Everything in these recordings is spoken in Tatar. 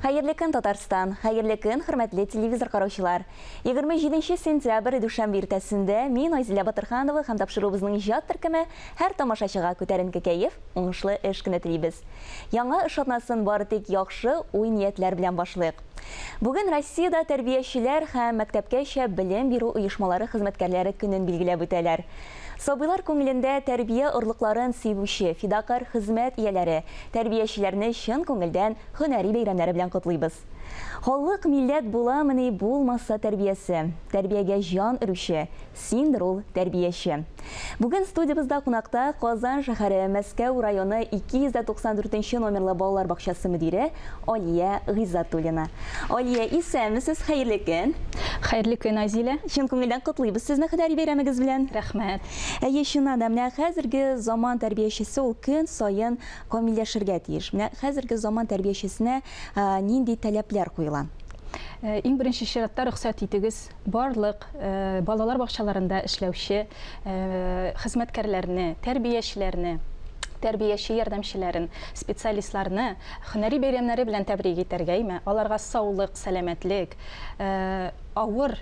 Хәерле көн, Татарстан! Хәерле көн, хөрмәтле телевизор караучылар! 27 сентябрь дүшәмбе иртәсендә мин, Айзилә Батырханова һәм тапшыруыбызның иҗат төркеме һәр тамашачыга күтәренке кәеф, уңышлы эш көне телибез. Яңа эш атнасын бары тик яхшы уй-ниятләр белән башлыйк. Бүген Россиядә тәрбиячеләр һәм мәктәпкәчә белем бирү оешмалары хезмәткәрләре көнен билгеләп үтәләр. Сабыйлар күңелендә тәрбия орлыкларын сибүче фидакарь хезмәт ияләре, тәрбиячеләрне чын күңелдән һөнәри бәйрәмнәре белән котлыйбыз. Халык милләт буламыни булмаса тәрбиясе? Тәрбиягә җан өрүче, синдер ул тәрбияче. Бүген студиябездә кунакта Казан шәһәре, Мәскәү районы 294 нче номерлы балалар бакчасы мөдире Алия Гыйззатуллина. Алия, исәнмесез, хәерле көн! Хәерле көн, Айзилә! Чын күңелдән котлыйбыз сезне һөнәри бәйрәмегез белән! Рәхмәт! Әйе, чыннан да, менә хәзерге заман тәрбиячесе ул көн саен камилләшергә тиеш. Менә хәзерге заман тәрбиячесенә нинди таләпләр куела? Иң беренче чиратта рөхсәт итегез, барлык балалар бакчаларында эшләүче хезмәткәрләрне, тәрбиячеләрне, тәрбияче ярдәмчеләрен, специалистларны һөнәри бәйрәмнәре белән тәбрик итәргә, әйме? Аларга саулык, сәламәтлек, авыр,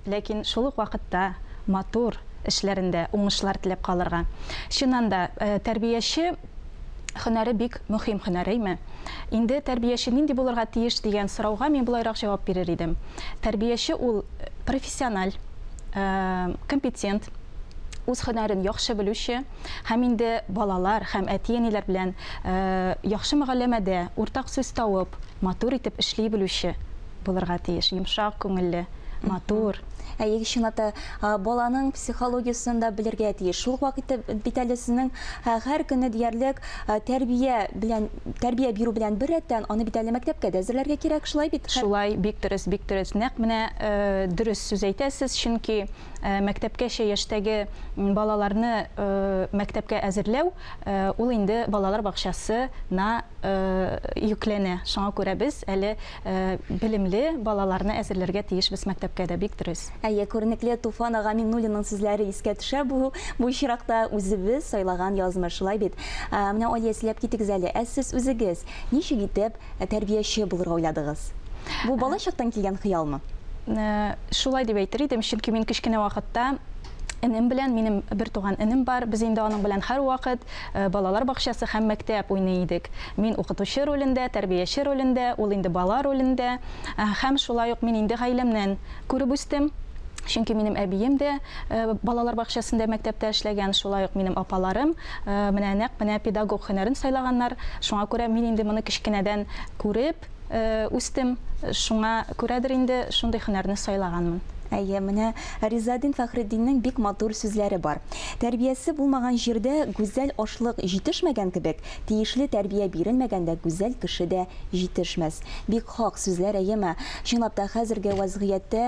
ләкин шул ук вакытта матур эшләрендә уңышлар теләп калырга. Чыннан да, тәрбияче һөнәре бик мөһим һөнәр, әйме? Инде тәрбияче нинди булырга тиеш дигән сорауга мин болайрак җавап бирер идем. Тәрбияче ул профессиональ, компетент, үз һөнәрен яхшы белүче һәм инде балалар һәм әти-әниләр белән яхшы мөгалләмәдә, уртак сүз табып, матур итеп эшли белүче булырга тиеш, йомшак күңелле, матур. Әйе, чынлап та, баланың психологиясен дә белергә тиеш. Шул ук вакытта бит әле сезнең һәр көнне диярлек тәрбия белән, тәрбия бирү белән беррәттән, аны бит әле мәктәпкә дә әзерләргә кирәк, шулай бит? Шулай, бик дөрес, бик дөрес. Нәкъ менә дөрес сүз әйтәсез, чөнки мәктәпкәчә яшьтәге балаларны мәктәпкә әзерләү, ул инде балалар бакчасына йөкләнә. Шуңа күрә без әле белемле балаларны әзерләргә тиешбез мәктәпкә дә, бик дөрес. Әйе, күренекле Туфан ага Миңнуллинның сүзләре искә төшә бу бу очракта, үзебез сайлаган язмыш, шулай бит? Менә, Алия, сөйләп китегез әле, ә сез үзегез ничек итеп тәрбияче булырга уйладыгыз? Бу бала чактан килгән хыялмы? Шулай дип әйтер идем, чөнки мин кечкенә вакытта энем белән, минем бертуган энем бар, без инде аның белән һәрвакыт балалар бакчасы һәм мәктәп уйный идек. Мин укытучы ролендә, тәрбияче ролендә, ул инде бала ролендә. Һәм шулай ук мин инде гаиләмнән күреп үстем. Чөнки минем әбием дә балалар бакчасында, мәктәптә эшләгән, шулай ук минем апаларым менә нәкъ менә педагог һөнәрен сайлаганнар. Шуңа күрә мин инде моны кечкенәдән күреп үстем. Шуңа күрәдер инде шундый һөнәрне сайлаганмын. Әйе, менә Ризаэддин Фәхретдиннең бик матур сүзләре бар. Тәрбиясе булмаган җирдә гүзәл ашлык җитешмәгән кебек, тиешле тәрбия бирелмәгәндә гүзәл кеше дә җитешмәс. Бик хак сүзләр, әйеме? Чынлап та, хәзерге вәзгыятьтә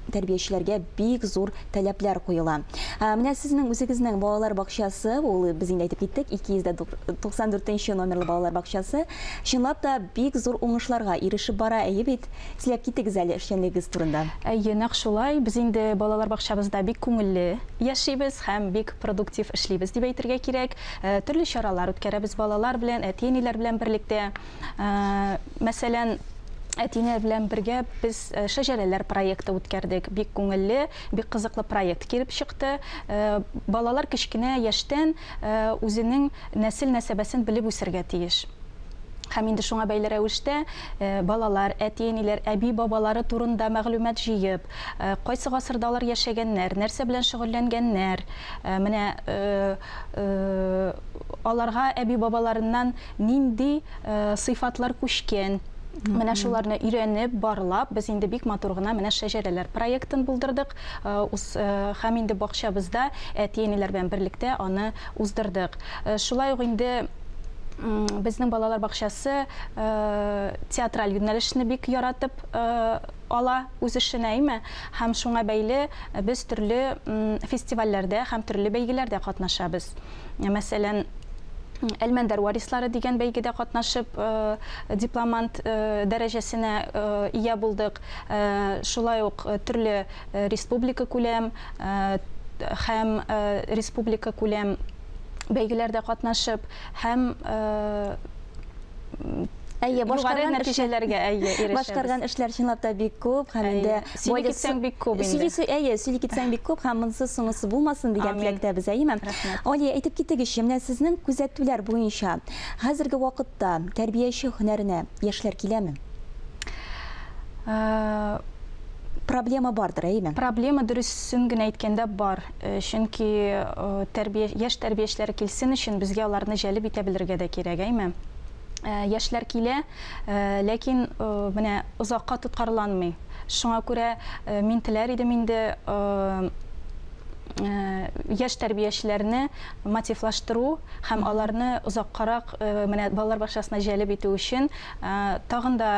тәрбиячеләргә бик зур таләпләр куела. Менә сезнең үзегезнең балалар бакчасы, ул без инде әйтеп киттек, 294 нче номерлы балалар бакчасы, чынлап та бик зур уңышларга ирешеп бара, әйе бит? Сөйләп китегез әле эшчәнлегегез турында. Әйе, нәкъ шулай. Без инде балалар бакчабызда бик күңелле яшибез һәм бик продуктив эшлибез дип әйтергә кирәк. Төрле чаралар үткәрәбез балалар белән, әти-әниләр белән берлектә. Мәсәлән, әти-әниләр белән бергә без Шәҗәрәләр проекты үткәрдек. Бик күңелле, бик кызыклы проект килеп чыкты. Балалар кечкенә яшьтән үзенең нәсел-нәсәбәсен белеп үсәргә тиеш. Һәм инде шуңа бәйле рәвештә балалар, әти-әниләр, әби-бабалары турында мәгълүмат җыеп, кайсы гасырда алар яшәгәннәр, нәрсә белән шөгыльләнгәннәр, менә аларга әби-бабаларыннан нинди сыйфатлар күчкән, менә шуларны өйрәнеп, барлап, без инде бик матур гына менә шәҗәрәләр проектын булдырдык. Һәм инде бакчабызда әти-әниләр белән берлектә аны уздырдык. Шулай ук инде безнең балалар бакчасы театраль юнәлешне бик яратып ала үз эшенә, әйме? Һәм шуңа бәйле без төрле фестивальләрдә һәм төрле бәйгеләрдә катнашабыз. Мәсәлән, Әлмәндәр варислары дигән бәйгедә катнашып, дипломант дәрәҗәсенә ия булдык. Шулай ук төрле республика күләм һәм республика күләм бәйгеләрдә катнашып һәм Әйе, югары нәтиҗәләргә ирешәбез. Башкарган эшләр чынлап та бик күп һәм инде сөйли китсәң бик күп инде. Әйе, сөйли китсәң бик күп һәм монысы соңгысы булмасын дигән теләктәбез, әйеме? Алия, әйтеп китегезче, менә сезнең күзәтүләр буенча хәзерге вакытта тәрбияче һөнәренә яшьләр киләме? Проблема бардыр, әйеме? Проблема дөресен генә әйткәндә бар. Чөнки яшь тәрбиячеләр килсен өчен безгә аларны җәлеп итә белергә дә кирәк, әйеме? Яшьләр килә, ләкин менә озакка тоткарланмый. Шуңа күрә мин теләр идем инде яшь тәрбиячеләрне мотивлаштыру һәм аларны озаккарак менә балалар бакчасына җәлеп итү өчен тагын да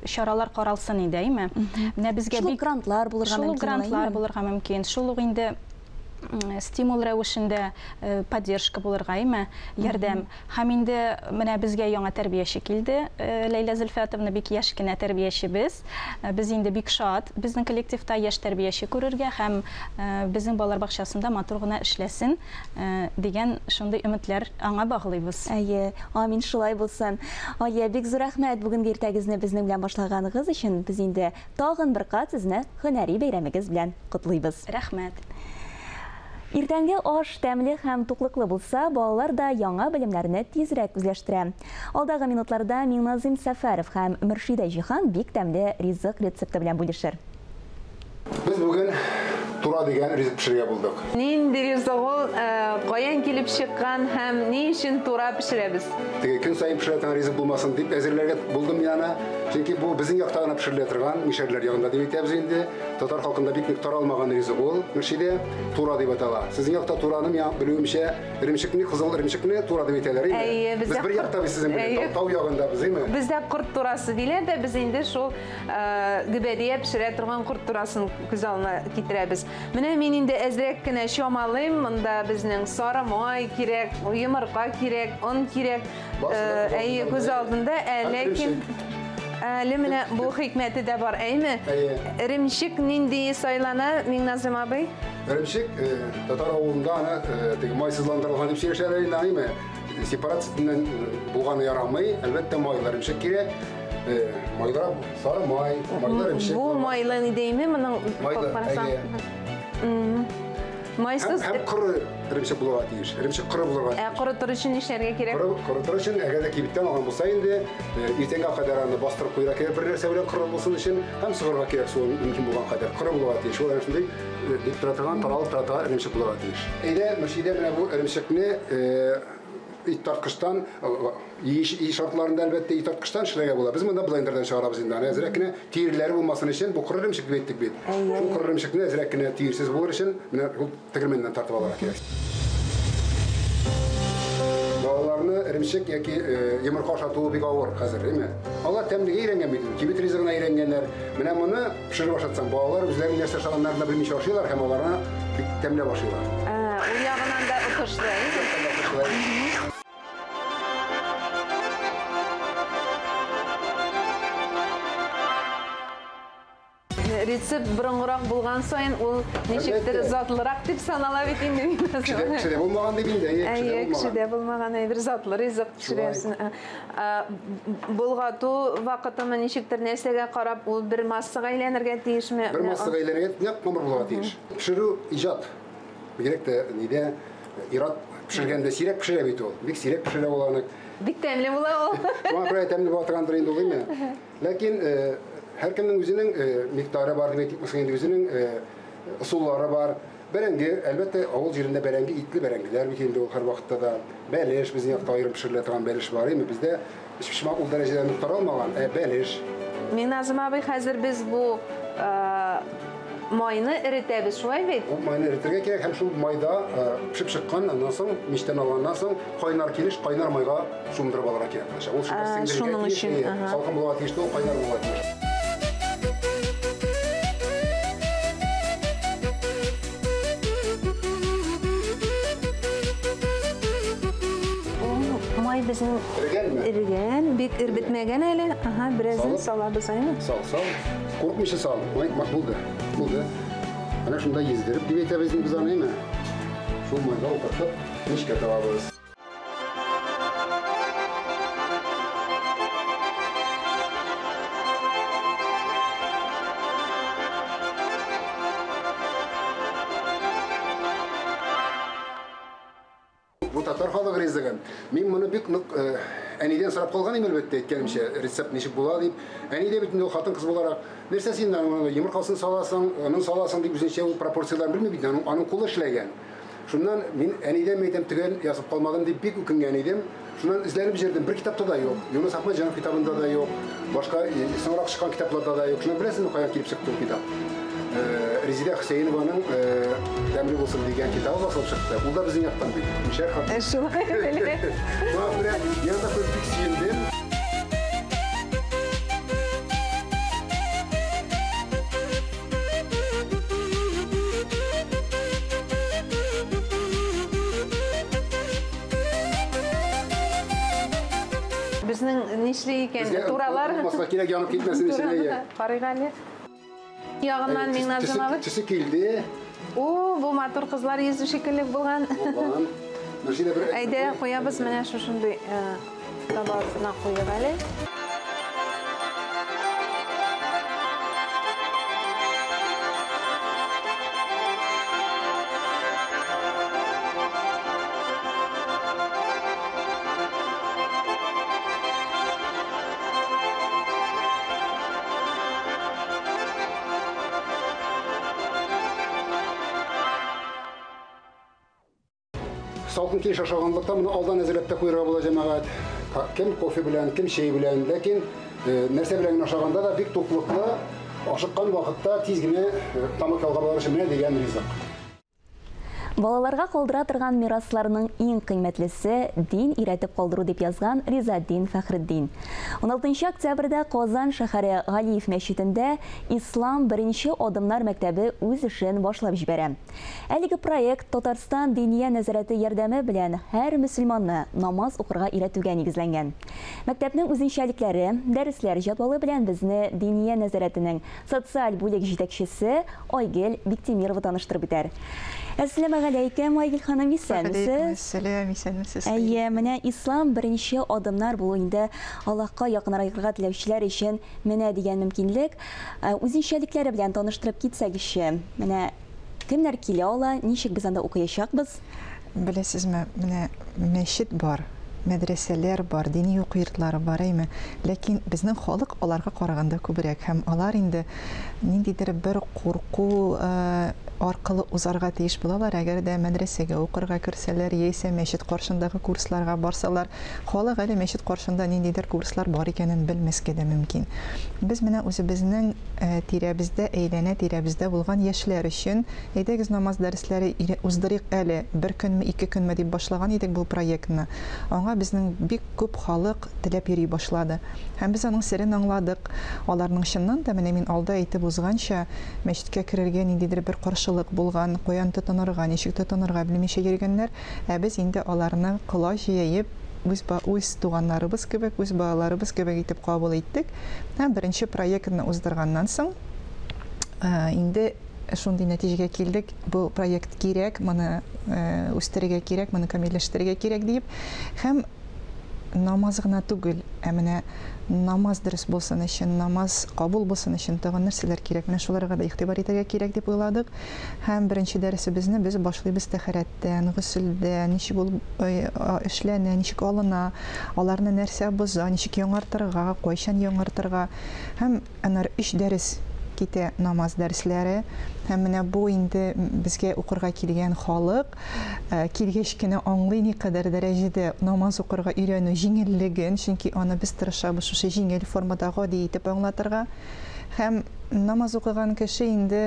чаралар каралсын иде, әйме? Менә безгә бик грантлар булырга мөмкин. Шул грантлар булырга мөмкин. Шул ук инде стимул рәвешендә поддержка булырга, әйме? Ярдәм. Һәм инде менә безгә яңа тәрбияче килде, Ләйлә Зөлфәтовна, бик яшь кенә тәрбиячебез. Без инде бик шат безнең коллективта яшь тәрбияче күрергә һәм безнең балалар бакчасында матур гына эшләсен дигән шундый өметләр аңа баглыйбыз. Әйе, амин, шулай булсын. Алия, бик зур рәхмәт бүгенге иртәгезне безнең белән башлаганыгыз өчен. Без инде тагын бер кат сезне һөнәри бәйрәмегез белән котлыйбыз. Рәхмәт. Иртәнге аш тәмле һәм туклыклы булса, балалар да яңа белемнәрне тизрәк үзләштерә. Алдагы минутларда Миңназим Сәфәров һәм Мөршидә Җиһан бик тәмле ризык рецепты белән бүлешер. Без бүген тура дигән ризык пешерергә булдык. Нинди ризык ул, каян килеп чыккан һәм ни өчен тура пешерәбез? Теге көн саен пешерә торган ризык булмасын дип әзерләргә булдым мин аны. Чөнки бу безнең якта гына пешерелә торган, мишәрләр ягында дип әйтәбез инде. Татар халкында бик нык таралмаган ризык ул, Мөршидә, тура дип атала. Сезнең якта тураны, миңа белүемчә, эремчекне, кызыл эремчекне тура дип әйтәләр, әйеме? Әйе, без бер якта без сезнең белән, тау ягында без, әйеме? Бездә корт турасы диләр дә, без инде шул гөбәдия пешерә торган корт турасын күз алдына китерәбез. Менә мин инде әзрәк кенә чамалыйм, монда безнең сары май кирәк, йомырка кирәк, он кирәк. Әйе, күз алдында, ләкин әле менә бу хикмәте дә бар, әйме? Эремчек нинди сайлана, Миңназим абый? Эремчек татар авылында аны теге майсызландырылган дип сөйләшәләр инде, әйме? Сепарат сөтеннән булганы ярамый, әлбәттә, майлы эремчек кирәк. Майлар, сары май, майлы эремчек. Бу майлы ни дейме? Моның майлы, әйе. Майсыз. Һәм коры эремчек булырга тиеш. Эремчек коры булырга тиеш. Ә корытыр өчен нишләргә кирәк? Корытыр өчен, әгәр дә кибеттән алган булса инде, иртәнгә кадәр аны бастырып куярга кирәк бер нәрсә белән коры булсын өчен, һәм сыгырга кирәк суын мөмкин булган кадәр. Коры булырга тиеш. Ул әнә шундый дип тора торган, таралып тора торган эремчек булырга тиеш. Әйдә, Мөршидә, менә бу эремчекне ит тарткычтан, ий шартларында әлбәттә ит тарткычтан эшләргә була. Без монда блендердан чыгарабыз инде. Аны әзрәк кенә тиреләре булмасын өчен бу коры эремчек дип әйттек бит. Шул коры эремчекне әзрәк кенә тирсез булыр өчен менә ул тегермәннән тартып алырга кирәк. Балаларны эремчек яки йомырка ашатуы бик авыр хәзер, әйме? Алар тәмлегә өйрәнгән бит, кибет ризыгына өйрәнгәннәр. Менә моны пешереп ашатсаң, балалар үзләренең нәрсә ашаганнарын да белмичә ашыйлар һәм аларны бик тәмләп ашыйлар. Ул ягынан да отышлы, әйме? Рецепт борынгырак булган саен ул ничектер затлырак дип санала бит инде. Кешедә булмаган дип инде, әйе, кешедә булмаган әйбер затлы ризык пешерәсең. Болгату вакытымы ничектер нәрсәгә карап ул бер массага әйләнергә тиешме? Бер массага әйләнергә, нәкъ камыр булырга тиеш. Пешерү иҗат. Бигрәк тә нидә ир-ат пешергәндә сирәк пешерә бит ул. Бик сирәк пешерә ул аны. Бик тәмле була ул. Шуңа күрә тәмле була торгандыр инде ул, әйме? Ләкин һәркемнең үзенең микъдары бар дип әйтик, инде үзенең ысуллары бар. Бәрәңге, әлбәттә, авыл җирендә бәрәңге, итле бәрәңгеләр бит инде ул һәрвакытта да. Бәлеш, безнең якта аерым пешерелә торган бәлеш бар, әйме? Бездә өчпочмак ул дәрәҗәдә нык таралмаган, ә бәлеш. Миңназим абый, хәзер без бу майны эретәбез, шулай бит? Ул майны эретергә кирәк һәм шул майда пешеп чыккан, аннан соң мичтән алганнан соң кайнар килеш кайнар майга чумдырып алырга кирәк. Ул шунда сеңдерергә тиеш, салкын булырга тиеш, ул кайнар булырга тиеш. Май безнең эрегән, бик эрбетмәгән әле. Ага, беразын салабыз, әйме? Сал, сал. Куркмыйча сал. Май, булды. Булды. Әнә шунда ездереп дип әйтәбез инде без аны, әйме? Шул майга утыртып, мичкә табабыз. татар халык ризыгы. Мин моны бик нык әнидән сорап калган идем, әлбәттә, әйткәнемчә, рецепт ничек була дип. Әни дә бит инде ул хатын-кыз буларак, нәрсә син аны йомыркасын саласың, онын саласың дип үзенчә ул пропорцияләрен белми бит, аның кулы эшләгән. Шуннан мин әнидән әйтәм, төгәл язып калмадым дип бик үкенгән идем. Шуннан эзләнеп йөрдем, бер китапта да юк. Юныс Әхмәтҗанов китабында да юк, башка соңрак чыккан китапларда да юк. Шуннан беләсезме, каян килеп чыкты ул китап? Резеда Хөсәенованың Тәмле булсын дигән китабы басылып чыкты. Ул да безнең яктан бит. Мишәр хатын. Шулай белә. Шуңа күрә мин анда күреп бик сөендем. Безнең нишли икән? Туралар. Баска кирәк, янып китмәсен өчен, әйе. Карыйк әле. Ягыннан Миңназым абый. Төсе килде. О, бу матур кызлар йөзе шикелле булган. Булган. Мөршидә бер Әйдә, куябыз менә шушындый табасына куйык әле. Салкын килеш ашаганлыктан моны алдан әзерләп тә куярга була, җәмәгать. Кем кофе белән, кем чәй белән, ләкин нәрсә белән генә ашаганда да бик туклыклы, ашыккан вакытта тиз генә тамак ялгап алыр өчен менә дигән ризык. Балаларга калдыра торган мирасларның иң кыйммәтлесе дин өйрәтеп калдыру дип язган Ризаддин Фәхретдин. 16 октябрьдә Казан шәһәре Галиев мәчетендә Ислам беренче адымнар мәктәбе үз эшен башлап җибәрә. Әлеге проект Татарстан Диния нәзарәте ярдәме белән һәр мөселманны намаз укырга өйрәтүгә нигезләнгән. Мәктәпнең үзенчәлекләре, дәресләр җәдвалы белән безне Диния нәзарәтенең социаль бүлек җитәкчесе Айгөл Биктимирова таныштырып үтәр. Әссәламәгаләйкем, Айгөл ханым, исәнмесез? Сәлам, исәнмесез. Әйе, менә Ислам беренче адымнар бу инде Аллаһка якынрак теләүчеләр өчен менә дигән мөмкинлек. Үзенчәлекләре белән таныштырып китсәгезче, менә кемнәр килә ала, ничек без анда укыячакбыз? Беләсезме, менә мәчет бар, мәдрәсәләр бар, дини уку йортлары бар, әйме? Ләкин безнең халык аларга караганда күбрәк һәм алар инде ниндидер бер курку аркылы узарга тиеш булалар, әгәр дә мәдрәсәгә укырга керсәләр, яисә мәчет каршындагы курсларга барсалар, халык әле мәчет каршында ниндидер курслар бар икәнен белмәскә дә мөмкин. Без менә үзебезнең тирәбездә, әйләнә тирәбездә булган яшьләр өчен әйдәгез намаз дәресләре уздырыйк әле, бер көнме, ике көнме дип башлаган идек бу проектны. Аңа безнең бик күп халык теләп йөри башлады. Һәм без аның серен аңладык. Аларның чыннан да менә мин алда әйтеп узганча, мәчеткә керергә ниндидер бер каршылык булган, каян тотынырга, ничек тотынырга белмичә йөргәннәр, ә без инде аларны колач җәеп, үз туганнарыбыз кебек, үз балаларыбыз кебек итеп кабул иттек. Һәм беренче проектны уздырганнан соң, инде шундый нәтиҗәгә килдек, бу проект кирәк, моны үстерергә кирәк, моны камилләштерергә кирәк диеп. Һәм намаз гына түгел, ә менә намаз дөрес булсын өчен, намаз кабул булсын өчен тагын нәрсәләр кирәк, менә шуларга да игътибар итәргә кирәк дип уйладык. Һәм беренче дәресебезне без башлыйбыз тәһарәттән, гөселдән, ничек ул эшләнә, ничек алына, аларны нәрсә боза, ничек яңартырга, кайчан яңартырга. Һәм аннары 3 дәрес китә намаз дәресләре. Һәм менә бу инде безгә укырга килгән халык килгәч кенә аңлый никадәр дәрәҗәдә намаз укырга өйрәнү җиңеллеген, чөнки аны без тырышабыз шушы җиңел формада гади итеп аңлатырга. Һәм намаз укыган кеше инде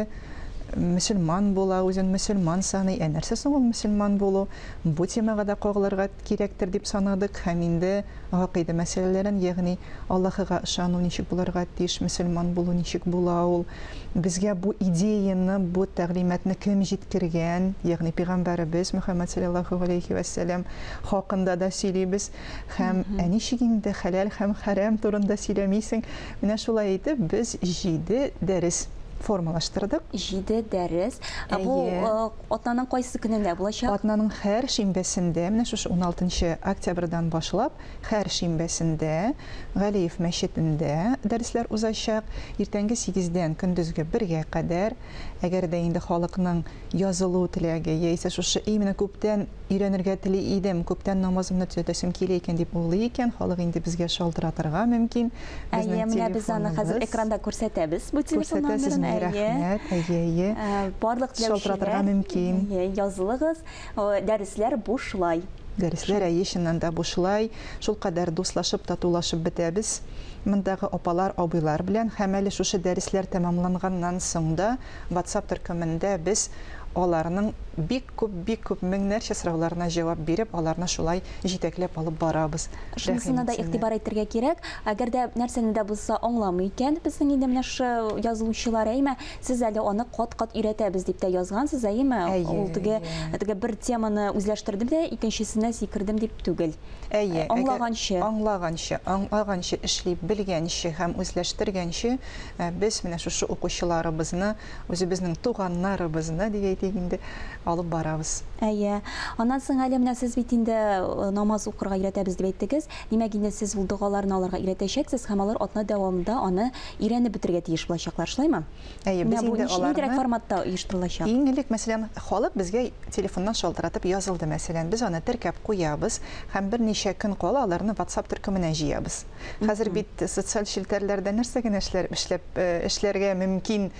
мөселман була, үзен мөселман саный. Ә нәрсә соң ул мөселман булу? Бу темага да кагылырга кирәктер дип санадык. Һәм инде гакыйдә мәсьәләләрен, ягъни Аллаһыга ышану ничек булырга тиеш, мөселман булу ничек була ул, безгә бу идеяны, бу тәгълиматны кем җиткергән, ягъни пәйгамбәребез Мөхәммәд саллаллаһу алейхи ва сәлләм хакында да сөйлибез. Һәм ничек инде хәләл һәм хәрам турында сөйләмисең? Менә шулай итеп без 7 дәрес формалаштырдык. 7 дәрес. Ә бу атнаның кайсы көнендә булачак? Атнаның һәр шимбәсендә, менә шушы 16 октябрьдән башлап, һәр шимбәсендә Галиев мәчетендә дәресләр узачак. Иртәнге 8-дән көндезге 1-гә кадәр. Әгәр дә инде халыкның язылу теләге яисә шушы именно күптән Өйрәнергә тели идем, күптән намазымны төзәтәсем килә икән дип уйлый икән, халык инде безгә шалтыратырга мөмкин. Әйе, менә без аны хәзер экранда күрсәтәбез бу телефон номерын. Рәхмәт. Әйе, әйе. Барлык шалтыратырга мөмкин. Язылыгыз. Дәресләр бушлай. Дәресләр әйе, чыннан да бушлай. Шулкадәр дуслашып, татулашып бетәбез. Мондагы апалар, абыйлар белән һәм әле шушы дәресләр тәмамланганнан соң да WhatsApp төркемендә без аларның бик күп меңнәрчә сорауларына җавап биреп, аларны шулай җитәкләп алып барабыз. Шунысына да игътибар итәргә кирәк, әгәр дә нәрсәне дә булса аңламый икән, безнең инде менә шушы язылучылар, әйме, сез әле аны кат-кат өйрәтәбез дип тә язгансыз, әйме? Ул теге бер теманы үзләштердем дә, икенчесенә сикердем дип түгел. Әйе, аңлаганчы. Аңлаганчы, эшли белгәнче һәм үзләштергәнче без менә шушы укучыларыбызны, үзебезнең туганнарыбызны дип әйтик инде, алып барабыз. Әйе. Аннан соң әле менә сез бит инде намаз укырга өйрәтәбез дип әйттегез. Димәк, инде сез ул догаларны аларга өйрәтәчәксез һәм алар атна дәвамында аны өйрәнеп бетерергә тиеш булачаклар, шулаймы? Әйе, без инде аларны ниндирәк форматта оештырылачак? Иң элек, мәсәлән, халык безгә телефоннан шалтыратып язылды, мәсәлән, без аны теркәп куябыз һәм берничә көн кала аларны WhatsApp төркеменә җыябыз. Хәзер бит социаль челтәрләрдә нәрсә генә эшләргә мөмкин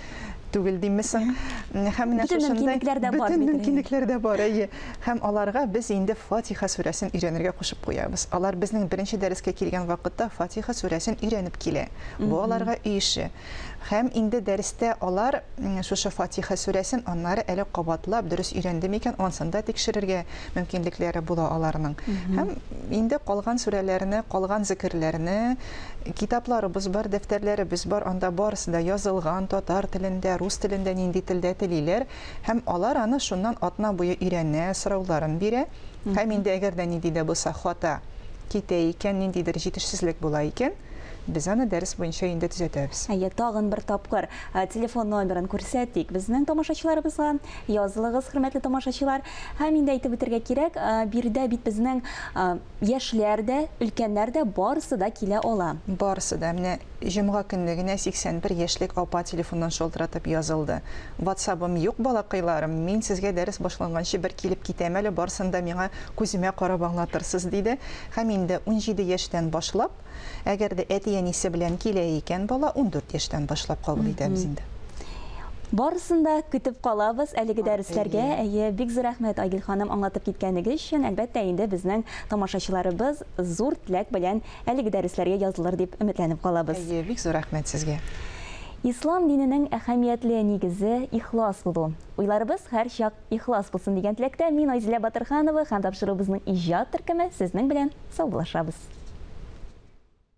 түгел димме соң? Һәм менә бөтен мөмкинлекләр дә бар. Бөтен мөмкинлекләр дә бар, әйе. Һәм аларга без инде Фатиха сүрәсен өйрәнергә кушып куябыз. Алар безнең беренче дәрескә килгән вакытта Фатиха сүрәсен өйрәнеп килә. Бу аларга өй эше. Һәм инде дәрестә алар шушы Фатиха сүрәсен аннары әле кабатлап дөрес өйрәнде микән, ансын да тикшерергә мөмкинлекләре була аларның. Һәм инде калган сүрәләрне, калган зикерләрне, китапларыбыз бар, дәфтәрләребез бар, анда барысы да язылган татар телендә, рус телендә, нинди телдә телиләр. Һәм алар аны шуннан атна буе өйрәнә, сорауларын бирә. Һәм инде әгәр дә нинди дә булса хата китә икән, ниндидер җитешсезлек була икән, без аны дәрес буенча инде төзәтәбез. Әйе, тагын бер тапкыр телефон номерын күрсәтик безнең тамашачыларыбызга. Язылыгыз, хөрмәтле тамашачылар. Һәм инде әйтеп үтәргә кирәк, биредә бит безнең яшьләр дә, өлкәннәр дә барысы да килә ала. Барысы да. Менә җомга көнне генә 81 яшьлек апа телефоннан шалтыратып язылды. WhatsApp'ым юк, балакайларым, мин сезгә дәрес башланганчы бер килеп китәм әле, барсын да миңа күземә карап аңлатырсыз, диде. Һәм инде 17 яшьтән башлап, әгәр дә әти-әнисе белән килә икән бала, 14 яшьтән башлап кабул итәбез инде. Барысын да көтеп калабыз әлеге дәресләргә. Әйе, бик зур рәхмәт, Айгөл ханым, аңлатып киткәнегез өчен. Әлбәттә, инде безнең тамашачыларыбыз зур теләк белән әлеге дәресләргә язылыр дип өметләнеп калабыз. Әйе, бик зур рәхмәт сезгә. Ислам диненең әһәмиятле нигезе ихлас булу. Уйларыбыз һәр чак ихлас булсын дигән теләктә мин, Айзилә Батырханова, һәм тапшыруыбызның иҗат төркеме сезнең белән саубуллашабыз.